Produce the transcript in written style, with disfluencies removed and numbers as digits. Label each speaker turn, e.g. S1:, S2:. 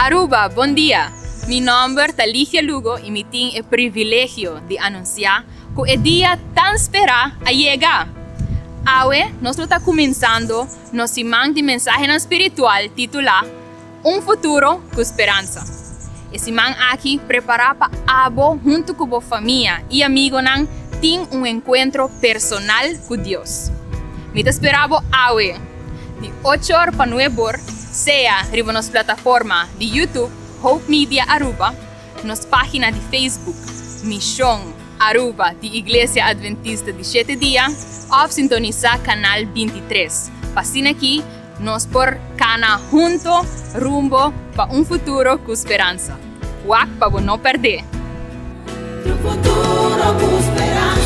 S1: Aruba, bon dia! Mi nomber ta Ligia Lugo y mi tin e privilegio di anuncia cu e dia tan spera a yega! Awe nos lo ta cuminsando nos siman di mensahenan spiritual titula Un futuro cu speransa. E siman aki prepara pa abo hunto cu bo famia y amigonan tin un encuentro personal cu Dios. Mi ta spera bo awe di ocho or pa nuebe or sea riba nos plataforma di YouTube Hope Media Aruba, nos pagina di Facebook Mision Aruba di Iglesia Adventista di Shete Dia of sintonisa Canal 23 pa asina aki nos por cana hunto rumbo pa un futuro cu speransa. Wak pa bo no perde!
S2: Un futuro cu speransa.